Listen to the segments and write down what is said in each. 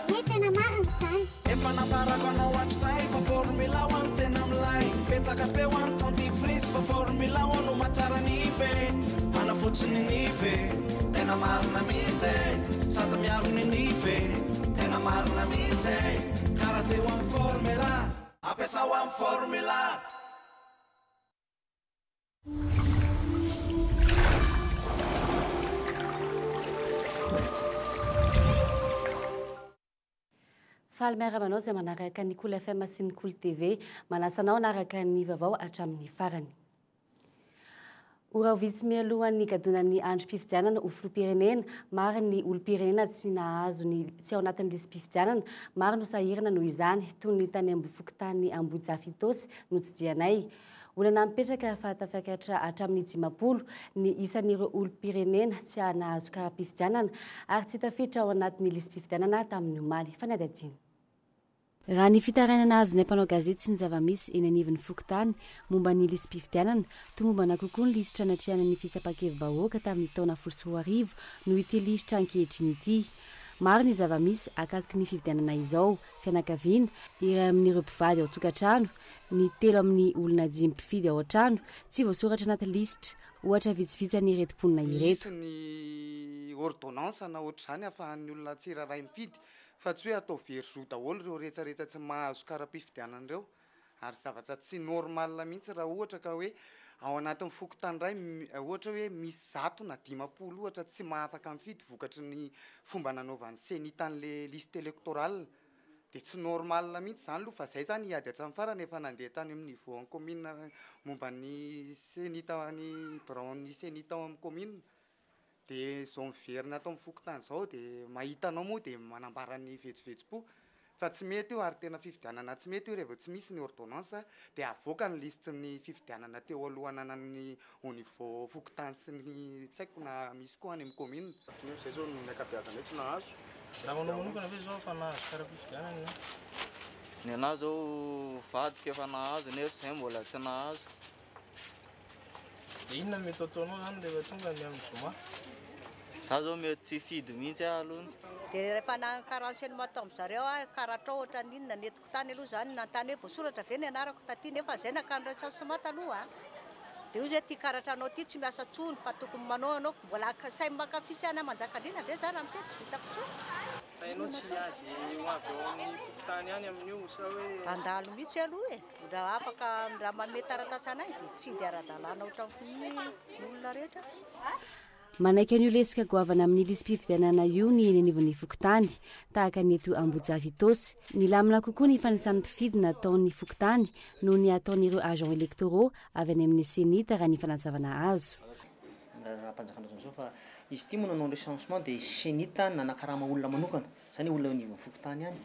Ie tena marina izany. Efa nambarako anao hatrizay fa formula ho no tena milay. Betsaka be ho ny dentifrice fa formula ho no mahatsara nify e. Manafotsy ny nify e. Tena marina mihitsy e. Sady miaro ny nify e. Tena marina mihitsy e. Ka raha te ho amin'ny formula, ampiasao amin'ny formula. Faly miarahaba anao izay manaraka ny Kolo FM sy ny Kolo TV. Manasa anao hanaraka ny vaovao hatramin'ny farany. Ora vitsy mialohan'ny gadonan'ny androm-pifidianana ho filoham-pirenena, maro ny olom-pirenena tsy nahazo ny tsy ao anatin'ny lisi-pifidianana, maro no sahirana noho izany, toy ny tany Ambohifokontany Ambohijafy Itaosy notsidihanay. Olana mipetraka fa tafakatra hatramin'ny 50 ny isan'ireo olom-pirenena tsy nahazo kara-pifidianana ary tsy tafiditra ao anatin'ny lisi-pifidianana tamin'ny omaly. Fanadihadiana. Raha ny fitarainana azonay mpanao gazety sy ny zava-misy eny anivon'ny fokontany momba ny lisi-pifidianana, tomombana kokoa ny lisitra natrehana ny fitsapan-kevi-bahoaka tamin'ny taona 2010 noho ity lisitra ankehitriny ity. Maro ny zava-misy akatoky ny fifidianana izao, fianakaviana, iray amin'ireo mpivady ao an-tokantrano, Ny telo amin'ny olona dimy mpifidy ao an-trano tsy voasoratra anaty lisitra. Ohatra vitsivitsy an'ireto mponina ireto. Misy ny ordonnance na ohatr'izany ahafahan'ny olona tsirairay mifidy fa tsy hoe atao very zo daholo ireo retraretra tsy mahazo kara-pifidianana ireo ary zavatra tsy normal mihitsy raha ohatra ka hoe ao anatin'ny fokontany iray ohatra hoe misy 100 na 50 ohatra tsy mahafaka mifidy vokatry ny fomba nanaovan'ny cenit an'le liste électorale. Dia tsy normal mihitsy izany aloha fa zay zany hiady hatramin'ny farany efa nandeha tany amin'ny niveau an'ny commune momba ny cenit ny biraon'ny cenit tao amin'ny commune dia izao miverina ato amin'ny fokontany izao dia mahita anao moa dia manambara ny vetsovetsom-po fa tsy mety io ary tena fifidianana tsy mety io rehefa tsy misy ny ordonnance dia avoaka ny lisitry ny fifidianana teo aloha ananan'ny au niveau fokontany sy ny tsy haiko na misy koa any amin'ny commune. Zay zao ny ankabeazanay tsy nahazo. Raha manao manokana ve zao efa nahazo kara-pifidianana ianao? Ny anahy zao vadiko efa nahazo nefa zay mbola tsy nahazo. Dia inona no mety ho ataonao zany rehefa tonga ny amin'ny zoma? Za zao mety tsy hifidy mihitsy aho aloha. Dia rehefa naka renseignement tao amin-dry zareo aho, karatra ohatran'ny inona, nentiko tany aloha izany, nanontany hoe voasoratra ve ny anarako taty, nefa izay nakany recensement taloha an! Dia hoy izy hoe ity karatra anao ity tsy miasa intsony fa tokony manao ianao, mbola sahy maka fisiana Manjakandriana ve za ramose, tsy vitako intsony. Fa ianao tsy hiady ho avy ao amin'ny fokontany ihany amin'io sa hoe. Handalo mihitsy aloha e, raha afaka raha manome taratasy anay dia mifidy ara-dalàna ohatran'ny olona rehetra. Manaiky an'io lesika goavana amin'ny lisi-pifidianana io ny eny anivon'ny fokontany, tahaka ny eto Ambohijafy Itaosy. Nilamina kokoa ny fanisan'ny mpifidy nataon'ny fokontany noho ny ataon'ireo agents électoraux avy any amin'ny Cenit raha ny fanazavana azo. Raharaham-panjakana izao fa izy ity moa nanao recensement dia Cenit nanakarama olona manokana, izany hoe olona eo anivon'ny fokontany ihany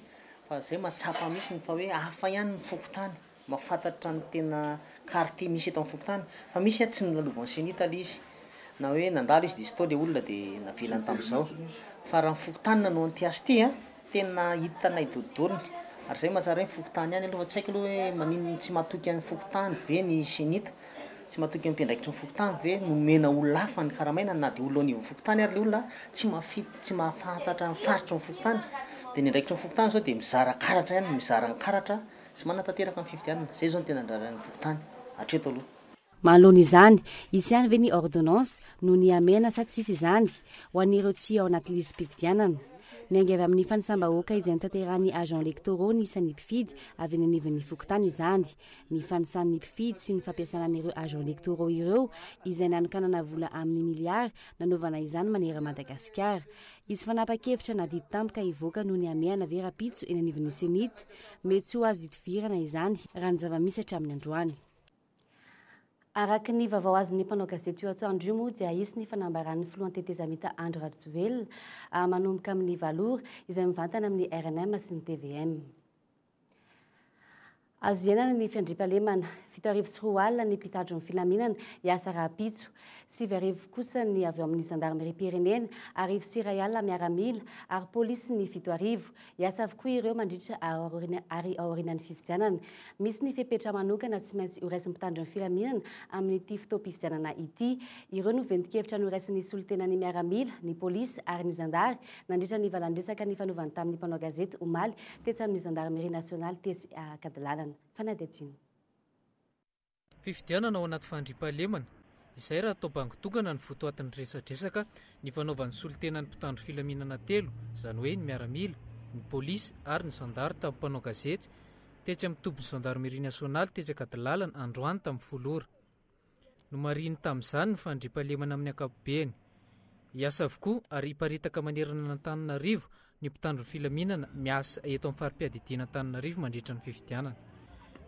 fa izay mahatsapa mihitsy fa hoe hafa ihany ny fokontany. Mahafantatra ny tena quartier misy eto amin'ny fokontany fa misy tsy nolalovan'ny cenit ilay izy na hoe nandalo izy dia tsy tao ilay olona dia navelany tamin'izao fa raha ny fokontany nanao an'ity asa ity an tena hitanay dodolony ary izay mahatsara hoe ny fokontany ihany aloha fa tsy haiko aloha hoe maninona tsy matoky an'ny fokontany ve ny cenit tsy matoky ny mpiandraikitry ny fokontany ve nomena olona hafa ny karamaina na dia olona eo anivon'ny fokontany ary ilay olona tsy mahafi- tsy mahafantatra ny faritry ny fokontany dia ny andraikitry ny fokontany izao dia mizara karatra ihany mizara ny karatra Tsy manatanteraka ny fifidianana. Izay izao no tena andraran'ny fokontany hatreto aloha. Manoloana izany, hisy ihany ve ny ordonnance noho ny hamehana sa tsy hisy izany, ho an'ireo tsy ao anaty lisi-pifidianana? Miainga avy amin'ny fanisam-bahoaka izay notanterahan'ny agents électoraux ny isan'ny mpifidy avy eny anivon'ny fokontany izany. Ny fanisan'ny mpifidy sy ny fampiasana an'ireo agents électoraux ireo izay nanokanana vola amin'ny miliara nanaovana izany manerana Madagasikara. Hisy fanapa-kevitra na didy tampoka hivoaka noho ny hamehana ve rahampitso eny anivon'ny Cenit? Mety tsy ho azo idivirana izany raha ny zava-misy hatramin'ny androany. Araka ny vaovao azon'ny mpanao gazety io atoandro io moa dia hisy ny fanambaran'ny filohan'ny tetezamita Andry Rajoelina manomboka amin'ny valo ora izay mivantana amin'ny rnm sy ny tvm. Azo iainana ny fiandriampahalemana. 2007 ny mpitandro ny filaminana hiasa rahampitso. 9000 kosa ny avy ao amin'ny zandarimeriam-pirenena, 1100 miaramila ary polisy ny 7000. Hiasa avokoa ireo mandritra ary aorianan'ny fifidianana. Misy ny fepetra manokana tsy maintsy horaisin'ny mpitandro ny filaminana amin'ity fotoam-pifidianana ity. Ireo no ventin-kevitra noraisin'ny solontenan'ny miaramila, ny polisy ary ny zandary nandritra ny valan-dresaka nifanaovany tamin'ny mpanao gazety omaly tetsy amin'ny zandarmeria nasionaly tetsy Ankadilalana. Fanadihadiana. Fifidianana ao anaty fandriampahalemana, izay raha atao bango tokana ny votoatin'ny resadresaka nifanaovan'ny solontenan'ny mpitandro filaminana telo, izany hoe ny miaramila, ny polisy ary ny zandary tamin'ny mpanao gazety tetsy amin'ny tobin'ny zandarmeria nasionaly tetsy Ankadilalana androany tamin'ny 10 ora. Nomarihiny tamin'izany ny fandriampahalemana amin'ny ankapobeny. Hiasa avokoa ary hiparitaka manerana an'Antananarivo ny mpitandro ny filaminana miasa eto amin'ny fari-piadidiana Antananarivo mandritra ny fifidianana.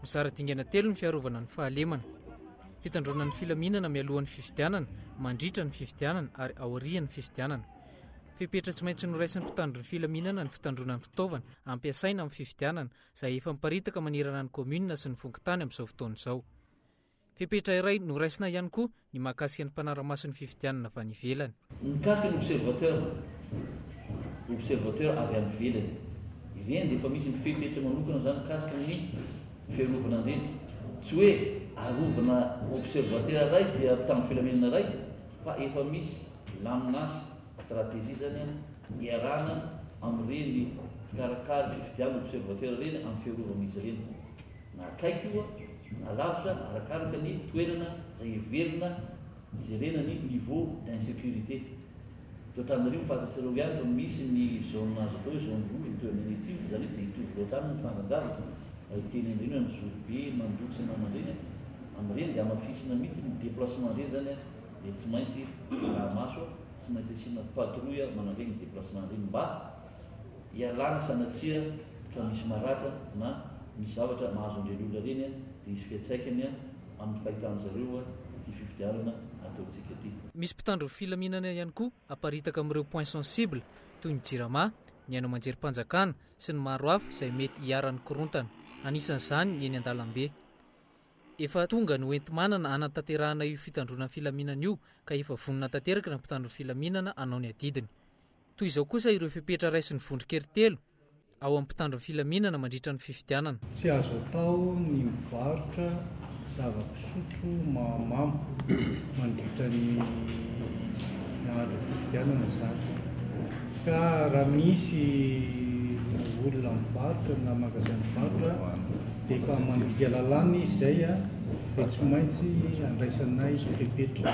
Mizara dingana telo ny fiarovana ny fahalemana. Fitandroana ny filaminana mialohan'ny fifidianana, mandritra ny fifidianana ary aorian'ny fifidianana. Fepetra tsy maintsy noraisin'ny mpitandro ny filaminana ny fitandroana ny fitaovana ampiasaina amin'ny fifidianana izay efa miparitaka manerana ny kaominina sy ny fokontany amin'izao fotoana izao. Fepetra iray noraisina ihany koa ny mahakasika ny mpanara-maso ny fifidianana avy any ivelany. Mikasika ny observateur, observateur avy any ivelany, ireny dia efa misy ny fepetra manokana izany mikasika ny fiarovana an'ireny. Tsy hoe arovana observateur iray dia mpitandro filaminana iray fa efa misy lamin'asa, stratégie izany iarahana amin'ireny mpikarakara fifidianana observateur ireny amin'ny fiarovana izy ireny. Na akaiky io na lavitra arakaraka ny toerana izay heverina jerena ny niveau d'insécurité. Eto Antananarivo fantatrareo ihany fa misy ny zone azo atao hoe zone rouge mitovy amin'ny any atsimo fa izany hoe tsy dia hitovy loatra aminy ny fangan-javatra raha hiteny an'ireny hoe Anjozorobe, Mandoky sy ny namany ireny. Amin'ireny dia hamafisina mihitsy ny déplacement ireny izany dia tsy maintsy araha-maso, tsy maintsy asiana patrouille manakaiky ny déplacement ireny mba Ialana sanatria ka misy maratra na misy zavatra mahazo an'ireny olona ireny dia hisy fiantraikany amin'ny fahitan-dry zareo ity fifidianana ataontsika ity. Misy mpitandro filaminana ihany koa aparitaka amin'ireo points sensibles toy ny Jirama, ny haino aman-jerim-panjakana sy ny maro hafa izay mety hiharan'ny korontana. Anisan'izany ny eny an-dalambe. Efa tonga ny hoenti-manana hanatanterahana io fitandroana ny filaminana io ka efa vonona tanteraka ny mpitandro ny filaminana hanao ny adidiny. Toy izao kosa ireo fepetra raisin'ny vondron-kery telo ao amin'ny mpitandro ny filaminana mandritra ny fifidianana. Tsy azo atao ny mivarotra zava-pisotro mahamamo mandritra ny andro fifidianana izany. Ka raha misy olona mivarotra na magasin mivarotra dia efa mandika lalàna izy izay dia tsy maintsy andraisanay fepetra.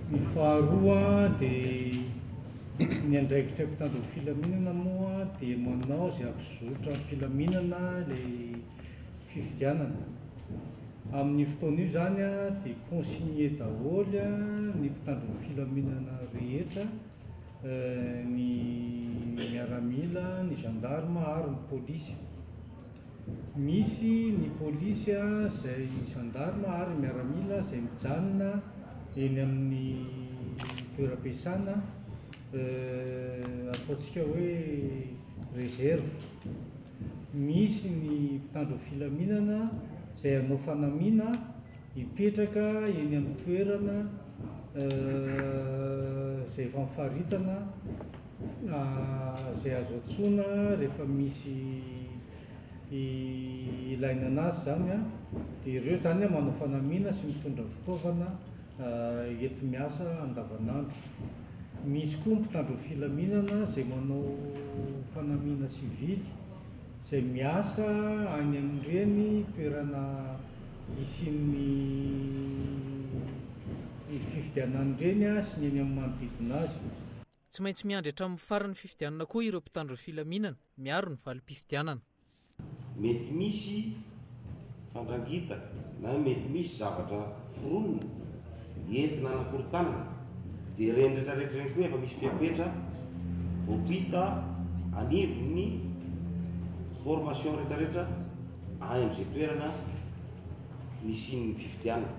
Ny faharoa dia ny andraikitra mpitandro ny filaminana moa dia manao izay hampizotra am-pilaminana ilay fifidianana. Amin'io fotoana io izany dia consigné daholo ny mpitandro ny filaminana rehetra, ny miaramila, ny gendarme ary ny polisy. Misy ny polisy izay gendarme ary miaramila izay mijanona eny amin'ny toeram-piasana ataontsika hoe réserve. Misy ny mpitandro ny filaminana izay hanao fanamiana hipetraka eny amin'ny toerana izay efa nofaritana izay azo antsoina rehefa misy ilaina anazy izany an, dia ireo izany an manao fanamiana sy mitondra fitaovana enti-miasa andavanandro. Misy koa ny mpitandro ny filaminana izay manao fanamiana sivily izay miasa any amin'ireny toerana hisian'ny fifidianana ireny sy ny eny amin'ny manodidina azy. Tsy maintsy miandry hatramin'ny faran'ny fifidianana koa ireo mpitandro ny filaminana miaro ny valim-pifidianana. Mety misy fandrangitana na mety misy zavatra foronina entina hanakorontanana dia ireny rehetra rehetra ireny koa efa misy fepetra voampita anivon'ny formation rehetra rehetra any amin'izay toerana nisian'ny fifidianana.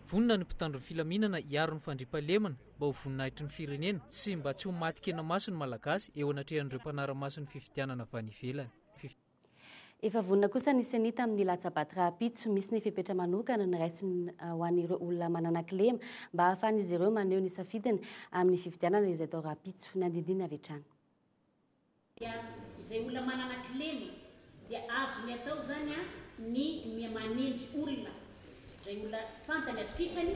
Vonona ny mpitandro ny filaminana hiaro ny fandriampahalemana mba ho voninahitry ny firenena sy mba tsy ho maty kenamaso ny Malagasy eo anatrehan'ireo mpanara-maso ny fifidianana avy any ivelany. Efa vonona kosa ny Ceni tamin'ny latsa-bato rahampitso. Misy ny fepetra manokana noraisiny ho an'ireo olona manana kilema mba hahafahan'izy ireo maneho ny safidiny amin'ny fifidianana izay atao rahampitso. Ny andinindininy avy hatrany. Dia izay olona manana kilema dia azony atao izany ny manendry olona izay olona fantany atokisany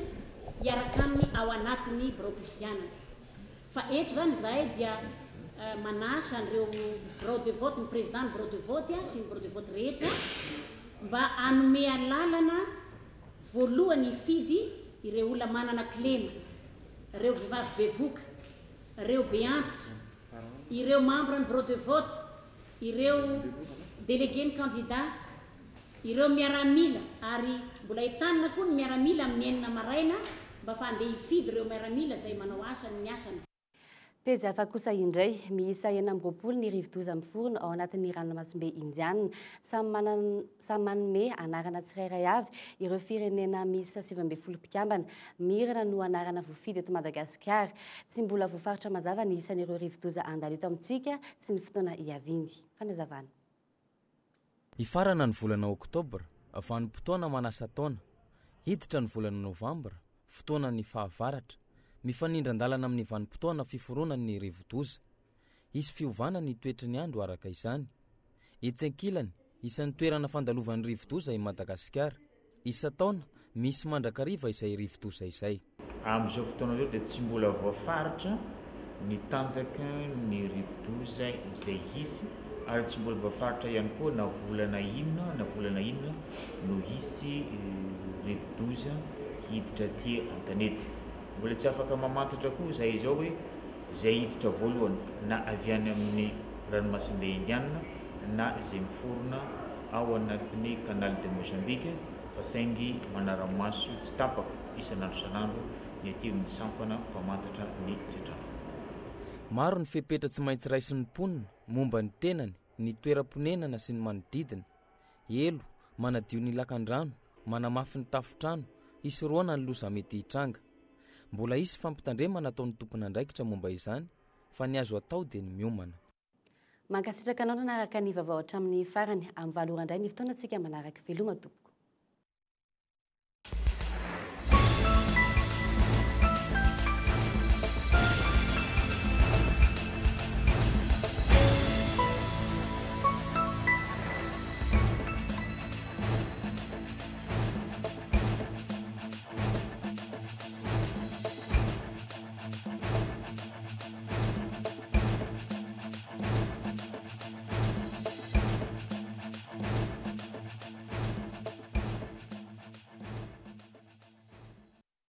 hiaraka aminy ao anatin'ny biraom-pifidianana. Fa eto izany izahay dia manasa an'ireo birao de vote, ny président ny birao de vote sy ny birao de vote rehetra mba hanome alalana voalohany hifidy ireo olona manana kilema, ireo vehivavy bevoka, ireo be antitra, ireo membre ny birao de vote, ireo délégué ny candidat, Ireo miaramila, ary mbola entanina koa ny miaramila amin'ny enina maraina mba fa handeha hifidy ireo miaramila izay manao asa ny asany. Pejy hafa kosa indray, miisa 26 ny rivodoza miforona ao anatin'ny ranomasimbe Indiana. Samy manana samy manome anarana tsirairay avy ireo firenena miisa 19 mpikambana. Mirana no anarana voafidy eto Madagasikara. Tsy mbola voafaritra mazava ny isan'ireo rivodoza handalo eto amintsika sy ny fotoana hiaviany. Fanazavana. Hifarana ny volana oktobra, vanim-potoana manasa-taona. Hiditra ny volana novambra, fotoanan'ny fahavaratra. Mifanindran-dalana amin'ny vanim-potoana fiforonan'ny rivodoza. Hisy fiovana ny toetry ny andro araka izany. Etsy ankilany, isan'ny toerana fandalovan'ny rivodoza i Madagasikara. Isan-taona, misy mandrakariva izay rivodoza izay. Amin'izao fotoana izao dia tsy mbola voafaritra ny tanjaky ny rivodoza izay hisy ary tsy mbola voafaritra ihany koa na volana inona na volana inona no hisy rivodoza hiditra aty an-tanety. Mbola tsy afaka mamantatra koa izahay izao hoe izay hiditra voalohany na avy any amin'ny ranomasimbe Indiana na izay miforona ao anatin'ny Canal de Mozambique fa saingy manara-maso tsy tapaka isan'andro isan'andro ny aty amin'ny sampana mpamantatra ny toetr'andro. Maro ny fepetra tsy maintsy raisin'ny mponina momba ny tenany, ny toeram-ponenana sy ny manodidina. Elo, manadio ny lakandrano, manamafy ny tafontrano, hisorohana ny loza mety hitranga. Mbola hisy fampitandremana ataon'ny tompon'andraikitra momba izany fa ny azo atao dia ny miomana. Mankasitraka anao nanaraka ny vaovao hatramin'ny farany. Amin'ny valo ora indray ny fotoanantsika manaraka. Veloma tompoko.